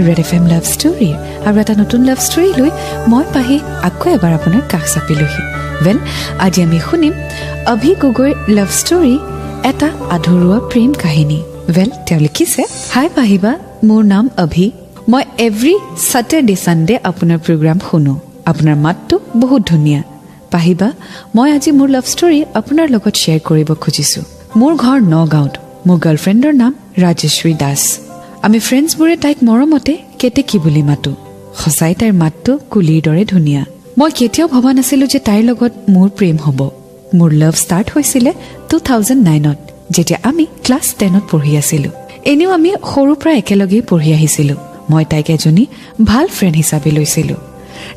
Red F M লাভ ষ্টৰীৰ আৰু এটা নতুন লাভ ষ্টৰী লৈ মই পাহি আকৌ এবাৰ আপোনাৰ কাষ চাপিলোহি। ৱেল, আজি আমি শুনিম অভি গগৈৰ লাভ ষ্টৰী, এটা আধৰুৱা প্ৰেম কাহিনী। ৱেল, তেওঁ লিখিছে, হাই পাহিবা, মোৰ নাম অভি। মই এভৰি ছেটাৰডে ছানডে আপোনাৰ প্ৰগ্ৰাম শুনো। আপোনাৰ মাতটো বহুত ধুনীয়া। পাহিবা, মই আজি মোৰ লাভ ষ্টৰী আপোনাৰ লগত শ্বেয়াৰ কৰিব খুজিছোঁ। মোৰ ঘৰ নগাঁৱত। মোৰ গাৰ্লফ্ৰেণ্ডৰ নাম ৰাজেশ্ৰী দাস। আমি ফ্ৰেণ্ডছবোৰে তাইক মৰমতে কেতেকী বুলি মাতো। সঁচাই তাইৰ মাতটো কুলিৰ দৰে ধুনীয়া। মই কেতিয়াও ভবা নাছিলোঁ যে তাইৰ লগত মোৰ প্ৰেম হ'ব। মোৰ লাভ ষ্টাৰ্ট হৈছিলে 2009ত, যেতিয়া আমি ক্লাছ 10ত পঢ়ি আছিলোঁ। এনেও আমি সৰুৰ পৰা একেলগেই পঢ়ি আহিছিলোঁ। মই তাইক এজনী ভাল ফ্ৰেণ্ড হিচাপে লৈছিলোঁ,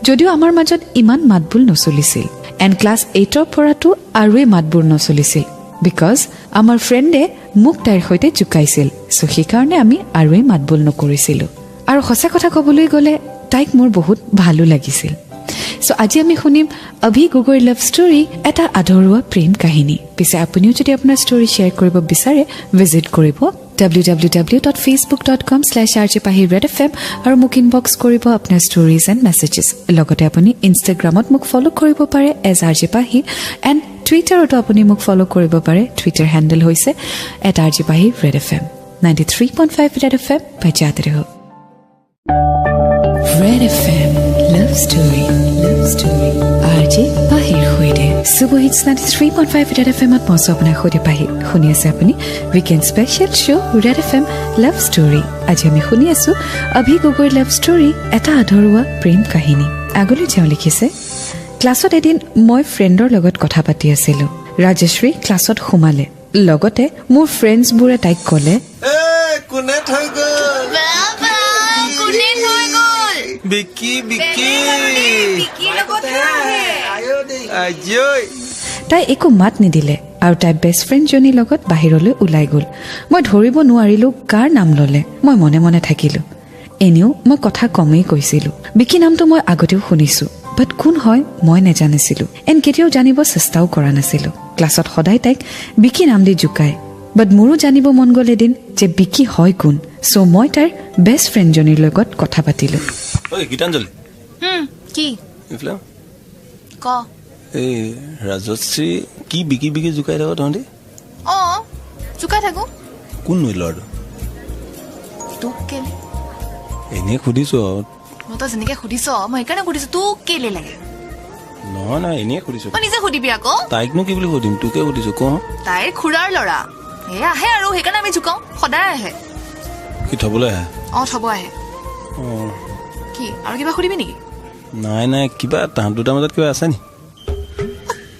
যদিও আমাৰ মাজত ইমান মাতবোল নচলিছিল। এণ্ড ক্লাছ 8ৰ পৰাতো আৰুৱেই মাতবোৰ নচলিছিল, because আমাৰ ফ্ৰেণ্ডে মোক তাইৰ সৈতে জোকাইছিল। চ' সেইকাৰণে আমি আৰুৱেই মাতবোল নকৰিছিলোঁ। আৰু সঁচা কথা ক'বলৈ গ'লে তাইক মোৰ বহুত ভালো লাগিছিল। চ' আজি আমি শুনিম অভি গগৈৰ লাভ ষ্টৰী, এটা আধৰুৱা প্ৰেম কাহিনী। পিছে আপুনিও যদি আপোনাৰ ষ্টৰী শ্বেয়াৰ কৰিব বিচাৰে, ভিজিট কৰিব www.facebook.com/RJPahiRedFM আৰু মোক ইনবক্স কৰিব আপোনাৰ ষ্টৰিজ এণ্ড মেছেজেছ। লগতে আপুনি ইনষ্টাগ্ৰামত মোক ফ'ল' কৰিব পাৰে এজ আৰ জে পাহি, এণ্ড টুইটাৰতো আপুনি মোক ফ'ল' কৰিব পাৰে। টুইটাৰ হেণ্ডেল হৈছে @RJPahiRedFM। 93.5 Red FM बजाते रहो। Red FM love story, love story, RJ পাহিৰ সৈতে। Super hits 93.5 red F এমত মই আছোঁ আপোনাৰ সৈতে পাহি। শুনি আছে আপুনি weekend special show red F M love story. আজি আমি শুনি আছোঁ অভি গগৈৰ লাভ ষ্টৰী, এটা আধৰুৱা প্ৰেম কাহিনী। আগলৈ তেওঁ লিখিছে, ক্লাছত এদিন মই ফ্ৰেণ্ডৰ লগত কথা পাতি আছিলোঁ। ৰাজেশ্ৰী ক্লাছত সোমালে। লগতে মোৰ ফ্ৰেণ্ডছবোৰে তাইক ক'লে, কোনে থৈ গ'ল? কোনে থৈ গ'ল? বিকি, বিকি। বিকিৰ লগতহে আহে। আজৈ। তাই একো মাত নিদিলে আৰু তাই বেষ্ট ফ্ৰেণ্ডজনীৰ লগত বাহিৰলৈ ওলাই গ'ল। মই ধৰিব নোৱাৰিলোঁ কাৰ নাম ল'লে। মই মনে মনে থাকিলোঁ। এনেও মই কথা কমেই কৈছিলোঁ। বিকি নামটো মই আগতেও শুনিছোঁ, বাট কোন হয় মই নেজানিছিলোঁ, এণ্ড কেতিয়াও জানিব চেষ্টাও কৰা নাছিলোঁ। ক্লাছত সদায় তাইক বিকি নাম দি জোকায়, বাট মোৰো জানিব মন গ'ল এদিন যে বিকি হয় কোন। চ' মই তাইৰ বেষ্ট ফ্ৰেণ্ডজনীৰ লগত কথা পাতিলোঁ। ঐ গীতাঞ্জলি। কি? এইফালে আহ। ক। এই ৰাজশ্ৰী কি বিকি বিকি জোকাই থাক তহঁতি? অ, জোকাই থাকো। কোন নো ল'ৰাটো? তোক কেলে? এনেই সুধিছো আৰু। মই তই যেনেকে সুধিছ, মই সেইকাৰণে সুধিছো, তোক কেলে লাগে? নহয় নহয়, এনেই সুধিছো। মই নিজে সুধিবি আকৌ। তাইকনো কি বুলি সুধিম, তোকে সুধিছো, ক। তাইৰ খুৰাৰ ল'ৰা এই আহে আৰু সেইকাৰণে আমি জোকাওঁ। সদায় আহে। কি, থবলৈ আহে? অ, থব আহে। অঁ। কি, আৰু কিবা সুধিবি নেকি? নাই নাই, কিবা তাহাঁত দুটাৰ মাজত কিবা আছে নি?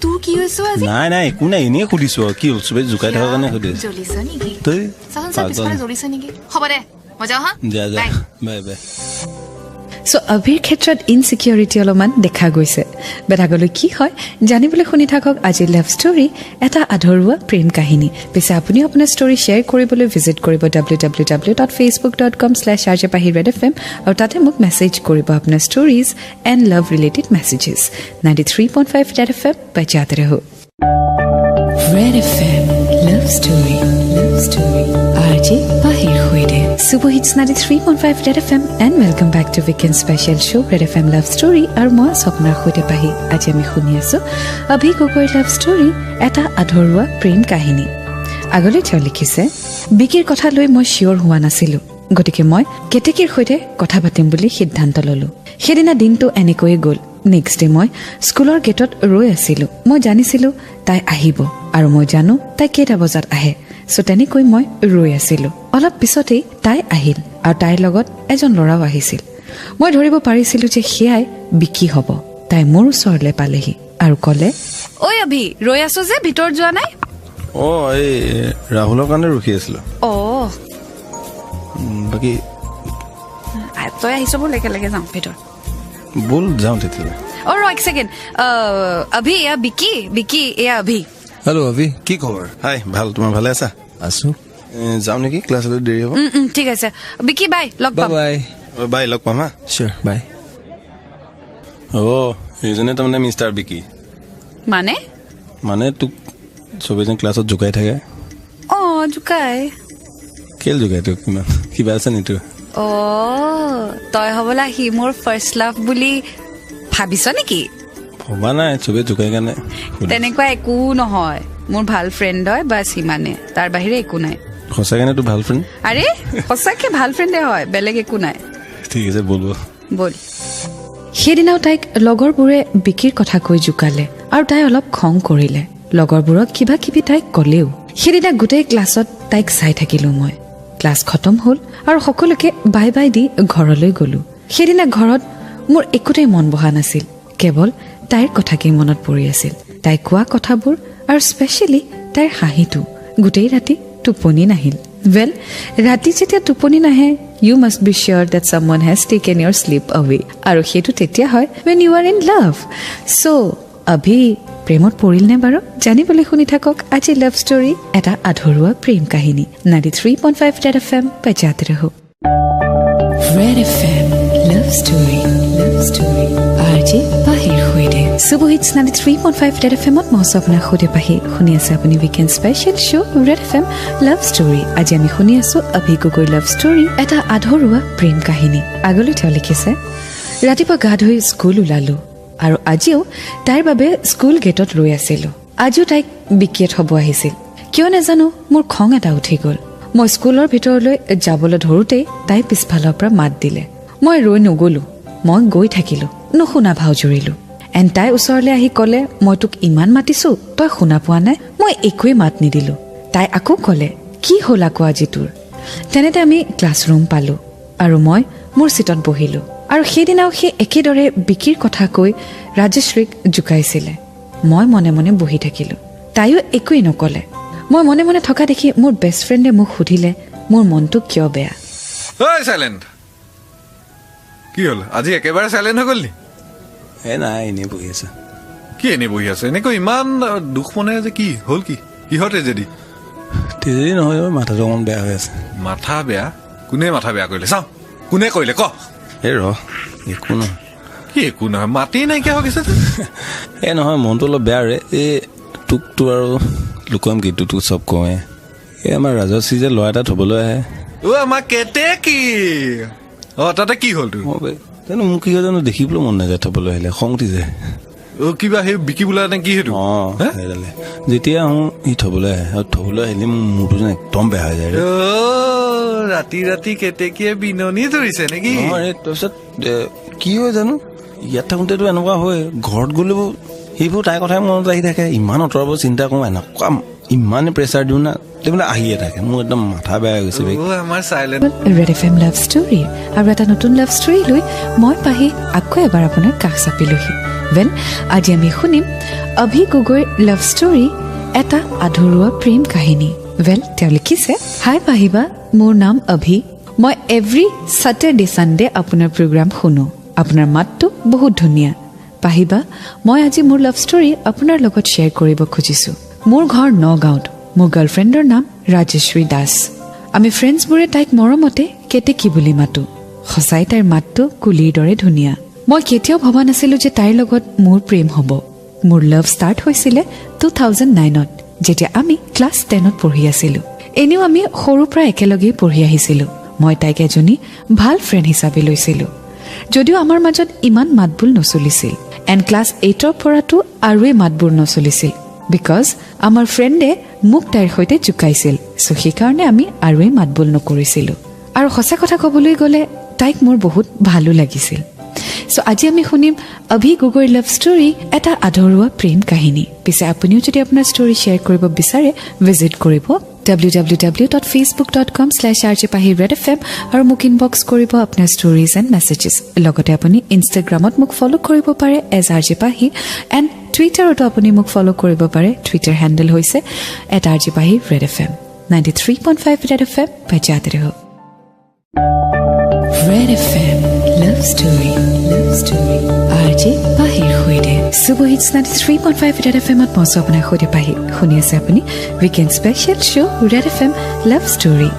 তোৰ কি হৈছে আজি? নাই নাই, একো নাই, এনেই সুধিছো আৰু। কি হ'ল, চবেই জোকাই থকাৰ কাৰণে সুধিছো। জ্বলিছ নেকি? তই চাচোন চা, পাগল। পিছফালে জ্বলিছে নেকি? হ'ব দে, মই যাওঁ হা। যা যা। বাই। Bye bye. চ' অভিৰ ক্ষেত্ৰত ইনচিকিউৰিটি অলপমান দেখা গৈছে। বাট আগলৈ কি হয় জানিবলৈ শুনি থাকক আজি লাভ ষ্টৰী, এটা আধৰুৱা প্ৰেম কাহিনী। পিছে আপুনিও আপোনাৰ ষ্টৰী শ্বেয়াৰ কৰিবলৈ ভিজিট কৰিব www.facebook.com/RJPahiRedFM আৰু তাতে মোক মেছেজ কৰিব আপোনাৰ stories and love related messages. 93.5 red F M बजाते रहो। Red FM love story, love story, R J পাহিৰ সৈতে। Super hits 93.5 red F M, and welcome back to weekend special show red F M love story আৰু মই আছোঁ আপোনাৰ সৈতে পাহি। আজি আমি শুনি আছোঁ অভি গগৈৰ লাভ ষ্টৰী, এটা আধৰুৱা প্ৰেম কাহিনী। আগলৈ তেওঁ লিখিছে, বিকিৰ কথা লৈ মই চিয়'ৰ হোৱা নাছিলোঁ, গতিকে মই কেতেকীৰ সৈতে কথা পাতিম বুলি সিদ্ধান্ত ল'লোঁ। সেইদিনা দিনটো এনেকৈয়ে গ'ল। নেক্সট ডে মই স্কুলৰ গেটত ৰৈ আছিলোঁ। মই জানিছিলোঁ তাই আহিব আৰু মই জানো তাই কেইটা বজাত আহে। চ' তেনেকৈ মই ৰৈ আছিলোঁ। অলপ পিছতেই তাই আহিল আৰু তাইৰ লগত এজন ল'ৰাও আহিছিল। মই ধৰিব পাৰিছিলোঁ যে সেয়াই বিকি হ'ব। তাই মোৰ ওচৰলৈ পালেহি আৰু ক'লে, ঐ অভি, ৰৈ আছো যে, ভিতৰত যোৱা নাই? অঁ, এই ৰাহুলৰ কাৰণে ৰখি আছিলো। অ। বাকী তই আহিছ, ব'ল একেলগে যাওঁ ভিতৰত। ব'ল যাওঁ তেতিয়াহ'লে। অ ৰ এক ছেকেণ্ড। অভি, এয়া বিকি। বিকি, এয়া অভি। হেল্ল' অভি, কি খবৰ? হাই, ভাল। তোমাৰ ভালে আছা? আছো। যাওঁ নেকি, ক্লাছলৈ দেৰি হ'ব। উম, উম, ঠিক আছে বিকি, বাই, লগ বাই। পাম। বাই। বাই, লগ পাম হা। চিয়'ৰ, বাই। অ', এইজনে তাৰমানে মিষ্টাৰ বিকি? মানে? মানে তোক চবেই যেন ক্লাছত জোকাই থাকে। অ, জোকাই। কেলে জোকাই তোক? কিমান কিবা আছে নি তোৰ? অ', তই হ'বলা সি মোৰ ফাৰ্ষ্ট লাভ বুলি ভাবিছ নেকি? ভবা নাই, চবেই জোকাই কাৰণে সুধিছো। তেনেকুৱা একো নহয়, মোৰ ভাল ফ্ৰেণ্ড হয়, বাছ সিমানে, তাৰ বাহিৰে একো নাই। সঁচাকে নে তোৰ ভাল ফ্ৰেণ্ড? আৰে সঁচাকে ভাল ফ্ৰেণ্ডে হয়, বেলেগ একো নাই। ঠিক আছে, বলব। ব'ল। সেইদিনাও তাইক লগৰবোৰে বিকিৰ কথা কৈ জোকালে আৰু তাই অলপ খং কৰিলে। লগৰবোৰক কিবা কিবি তাইক ক'লেও। সেইদিনা গোটেই ক্লাছত তাইক চাই থাকিলো মই। ক্লাছ খতম হ'ল আৰু সকলোকে বাই বাই the ঘৰলৈ গ'লো। সেইদিনা ঘৰত মোৰ একোতেই মন বহা নাছিল, কেৱল তাইৰ কথাকেই মনত পৰি আছিল, তাই কোৱা কথাবোৰ আৰু স্পেচিয়েলি তাইৰ হাঁহিটো। গোটেই ৰাতি টোপনি নাহিল। ৱেল, ৰাতি যেতিয়া টোপনি নাহে, you must be sure that someone has taken your sleep away, আৰু সেইটো তেতিয়া হয় when you are in love. So অভি প্ৰেমত পৰিলনে বাৰু? জানিবলৈ শুনি থাকক আজি লাভ ষ্টৰী, এটা আধৰুৱা প্ৰেম কাহিনী। 93.5 Red FM बजाते रहो। Red FM love story, love story, RJ পাহিৰ সৈতে super hits 93.5 red F এমত মই আছোঁ আপোনাৰ সৈতে পাহি। শুনি আছে আপুনি weekend special show Red FM love story. আজি আমি শুনি আছোঁ অভি গগৈৰ লাভ ষ্টৰী, এটা আধৰুৱা প্ৰেম কাহিনী। আগলৈ তেওঁ লিখিছে, ৰাতিপুৱা গা ধুই স্কুল ওলালোঁ আৰু আজিও তাইৰ বাবে স্কুল গেটত ৰৈ আছিলোঁ। আজিও তাইক বিকিয়ে থ'ব আহিছিল। কিয় নাজানো মোৰ খং এটা উঠি গ'ল। মই স্কুলৰ ভিতৰলৈ যাবলৈ ধৰোঁতেই তাই পিছফালৰ পৰা মাত দিলে। মই ৰৈ নগ'লো, মই গৈ থাকিলোঁ, নুশুনা ভাও জুৰিলোঁ। এণ্ড তাই ওচৰলৈ আহি ক'লে, মই তোক ইমান মাতিছোঁ, তই শুনা পোৱা নাই? মই একোৱেই মাত নিদিলোঁ। তাই আকৌ ক'লে, কি হ'ল আকৌ আজি তোৰ? তেনেতে আমি ক্লাছৰুম পালোঁ আৰু মই মোৰ ছিটত বহিলোঁ। আৰু সেইদিনাও সেই একেদৰে বিকিৰ কথা কৈ ৰাজশ্ৰীক জোকাইছিলে। মই মনে মনে বহি থাকিলোঁ, তাইও একোৱেই নক'লে। মই মনে মনে থকা দেখি মোৰ বেষ্ট ফ্ৰেণ্ডে মোক সুধিলে মোৰ মনটো কিয় বেয়া। ঐ চাইলেণ্ট, কি হ'ল আজি একেবাৰে চাইলেণ্ট হৈ গ'ল নি? এ নাই, এনেই বহি আছে। কি এনেই বহি আছে? এনেকৈ ইমান দুখ মনে যে কি হ'ল, কি কিহৰ ট্ৰেজেডি? ট্ৰেজেডি নহয়, মাথাটো অকণমান বেয়া হৈ আছে। মাথা বেয়া? কোনে মাথা বেয়া কৰিলে চাওঁ, কোনে কৰিলে ক? এই ৰ, একো নহয়। কি একো নহয়? মাতেই নাইকিয়া হৈ গৈছে। এই নহয়, মনটো অলপ বেয়া ৰে। এই তোকতো আৰু লুকুৱাম কি, তোক চব কওঁৱে। এই আমাৰ ৰাজশ্ৰী যে ল'ৰা এটা থ'বলৈ আহে। অ' আমাৰ কেতেকী। অ' তাতে কি হ'ল তোৰ? জানো মোক কি হয় জানো, দেখিবলৈ মন নাযায়, থ'বলৈ আহিলে খং উঠি যায়। অ' কিবা সেই বিকি বোলা নে কি সেইটো? অঁ সেইডালে। যেতিয়া আহোঁ সি থ'বলৈ আহে, আৰু থ'বলৈ আহিলে মোৰ মূৰটো যেন একদম বেয়া হৈ যায়। ৰাতি ৰাতি কেতেকীয়ে বিননি ধৰিছে নেকি? নহয়, তাৰপিছত কি হয় জানো, ইয়াত থাকোঁতেতো এনেকুৱা হয়, ঘৰত গ'লেও সেইবোৰ তাইৰ কথাই মনত আহি থাকে। ইমান আঁতৰাব চিন্তা কৰোঁ, এনেকুৱা ইমানে প্ৰেছাৰ দিওঁ না, সেইবিলাক আহিয়ে থাকে। মোৰ একদম মাথা বেয়া হৈ গৈছে। Red F M love story আৰু এটা নতুন লাভ ষ্টৰী লৈ মই পাহি আকৌ এবাৰ আপোনাৰ কাষ চাপিলোহি। ৱেল, আজি আমি শুনিম অভি গগৈৰ লাভ ষ্টৰী, এটা আধৰুৱা প্ৰেম কাহিনী। ৱেল, তেওঁ লিখিছে, হাই পাহিবা, মোৰ নাম অভি। মই এভৰি ছেটাৰডে ছানডে আপোনাৰ প্ৰগ্ৰাম শুনো। আপোনাৰ মাতটো বহুত ধুনীয়া। পাহিবা, মই আজি মোৰ লাভ ষ্টৰী আপোনাৰ লগত শ্বেয়াৰ কৰিব খুজিছোঁ। মোৰ ঘৰ নগাঁৱত। মোৰ গাৰ্লফ্ৰেণ্ডৰ নাম ৰাজেশ্ৰী দাস। আমি ফ্ৰেণ্ডছবোৰে তাইক মৰমতে কেতেকী বুলি মাতোঁ। সঁচাই তাইৰ মাতটো কুলিৰ দৰে ধুনীয়া। মই কেতিয়াও ভবা নাছিলোঁ যে তাইৰ লগত মোৰ প্ৰেম হ'ব। মোৰ লাভ ষ্টাৰ্ট হৈছিলে 2009ত, যেতিয়া আমি ক্লাছ 10ত পঢ়ি আছিলোঁ। এনেও আমি সৰুৰ পৰা একেলগেই পঢ়ি আহিছিলোঁ। মই তাইক এজনী ভাল ফ্ৰেণ্ড হিচাপে লৈছিলোঁ, যদিও আমাৰ মাজত ইমান মাতবোল নচলিছিল। এণ্ড ক্লাছ 8ৰ পৰাতো আৰুৱেই মাতবোৰ নচলিছিল, because আমাৰ ফ্ৰেণ্ডে মোক তাইৰ সৈতে জোকাইছিল। চ' সেইকাৰণে আমি আৰুৱেই মাতবোল নকৰিছিলোঁ। আৰু সঁচা কথা ক'বলৈ গ'লে তাইক মোৰ বহুত ভালো লাগিছিল। চ' আজি আমি শুনিম অভি গগৈৰ লাভ ষ্টৰী, এটা আধৰুৱা প্ৰেম কাহিনী। পিছে আপুনিও যদি আপোনাৰ ষ্টৰী শ্বেয়াৰ কৰিব বিচাৰে, ভিজিট কৰিব www.facebook.com/rjpahiredfm আৰু মোক ইনবক্স কৰিব আপোনাৰ ষ্টৰিজ এণ্ড মেছেজেছ। লগতে আপুনি ইনষ্টাগ্ৰামত মোক ফ'ল' কৰিব পাৰে এজ আৰ জে পাহি, এণ্ড টুইটাৰতো আপুনি মোক ফ'ল' কৰিব পাৰে। টুইটাৰ হেণ্ডেল হৈছে @rjpahiredfm। 93.5 Red FM बजाते रहो। Red FM love story, love story, RJ পাহিৰ সৈতে super hits 93.5 red F এমত মই আছোঁ আপোনাৰ সৈতে পাহি। শুনি আছে আপুনি weekend special show Red FM love story.